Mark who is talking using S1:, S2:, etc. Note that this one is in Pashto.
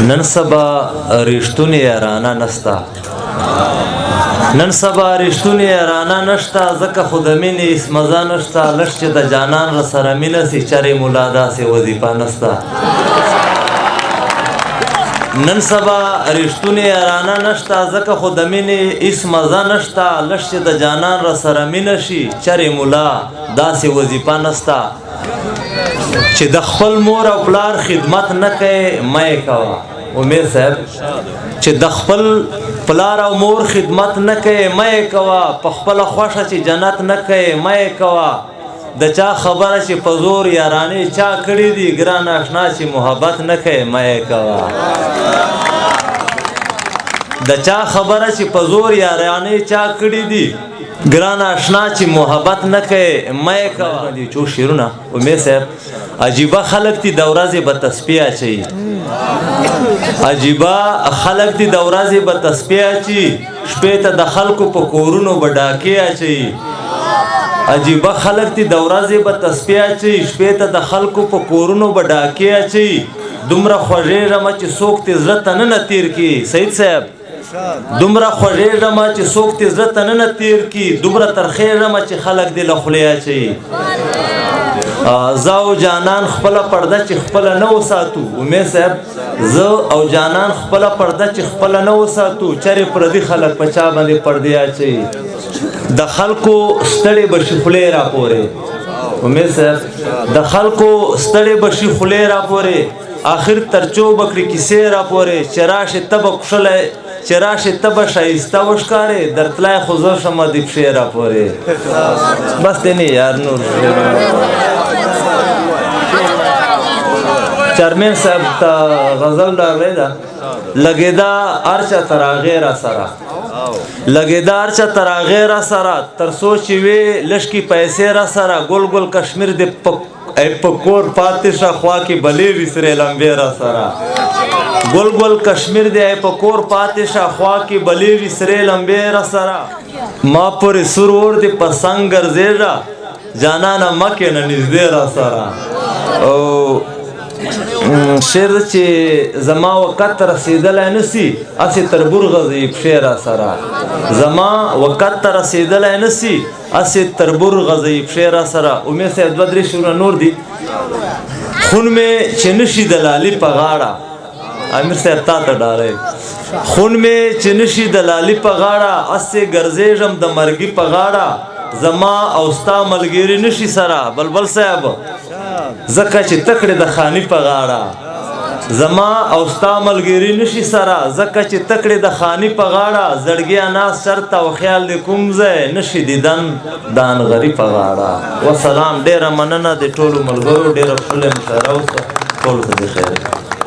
S1: نن سبا رښتونی یارانه نستا، نن سبا رښتونی یارانه نشتا، ځکه خو د مینې هېڅ مزه نشته. لږ چې د جانان را سره مینه سي، چرې ملا داسې وظیفه نسته. نن سبا رښتونی یارانه نشته، ځکه خو د مینې هېڅ مزه نشته. لږ چې د جانان را سره مینه شي، چرې ملا داسې وظیفه نسته. چې د خپل مور او پلار خدمت نه کوي، مه یې کوه. امیر صاحب، چې د خپل پلار او مور خدمت نه کوي، مه یې کوه. په خپله خوښه چې جنت نه کوي، مه یې کوه. د چا خبره چې په زور یارانې چا کړي دي، ګران آشنا چې محبت نه کوي، مه یې کوه. د چا خبره چې په زور یارانې چا کړي دي، ګران آشنا چې محبت نه کوي، مه یې کوه. چو شعرونه امیر صاحب، عجیبه خلک دي د ورځې به تسبیح اچوي، عجیبه خلک دي د ورځې به تسبیح اچي، شپې ته د خلکو په کورونو به ډاکې اچوي. عجیبه خلک دي د ورځې به تسبیح اچوي، شپې ته د خلکو په کورونو به ډاکې اچوي. دومره خوږېږم چې څوک دې زړه ته نه تېر کړي. سعید صاحب، دومره خوږېږم چې څوک دې زړه ته نه تېر کړي، دومره ترخېږم چې خلک دې له خولې اچوي. زه او جانان خپله پرده چې خپله نه وساتو، امیر صاحب، زه او جانان خپله پرده چې خپله نه وساتو، چرې پردي خلک په چا باندې پردې اچوي. د خلکو ستړې به شي خولې راپورې، امیر صاحب، د خلکو ستړې به شي خولې راپورې، آخر ترچو به کړي کیسې راپورې. چې راشې ته به کښلی، چې راشې ته به ښایسته وښکارې، درتلای خو زه شمه دې پښې راپورې. بس دی نه یار، نور چرمین صاحب ته غزل راغلی ده. لګېدا هر چا ته راغی را سره، لګېدا هر چا ته راغی را سره، تر څو چې وې لږکې پیسې را سره. ګل ګل کشمیر دې په کور پاتې شه، خوا کې بلېږي سرې لمبې را سره. ګل ګل کشمیر دې په کور پاتې شه، خوا کې بلېږي سرې لمبې را سره. ما پورې سور اور دې په څنګ ګرځېږه، جانانه مه کښېنه نږدې را سره. او شعر چې زما وقت ته رسېدلی نه سي، هسې تربور غځوي پښې را سره. زما وقت ته رسېدلی نه سي، هسې تربور غځوي پښې را سره. امیر صاحب، دوه درې شعرونه نور دي. خون مې چې نشي د لالي په غاړه، امیر صاحب تا ته ډالۍ، خون مې چې نشي د لالي په غاړه، هسې ګرځېږم د مرګي په غاړه. زما او ستا ملګري نشي سره، بلبل صاحب، ځکه چې تکړه د خاني په غاړه. زما او ستا ملګري نشي سره، ځکه چې تکړه د خاني په غاړه. زړګیا ناس چرته او خیال دې کوم ځای، نشي دیدن د انغري په غاړه. وسلام، ډېره مننه د ټولو ملګرو، ډېره ښکلې مشاعره وسوه. ټولو ته دې خیر.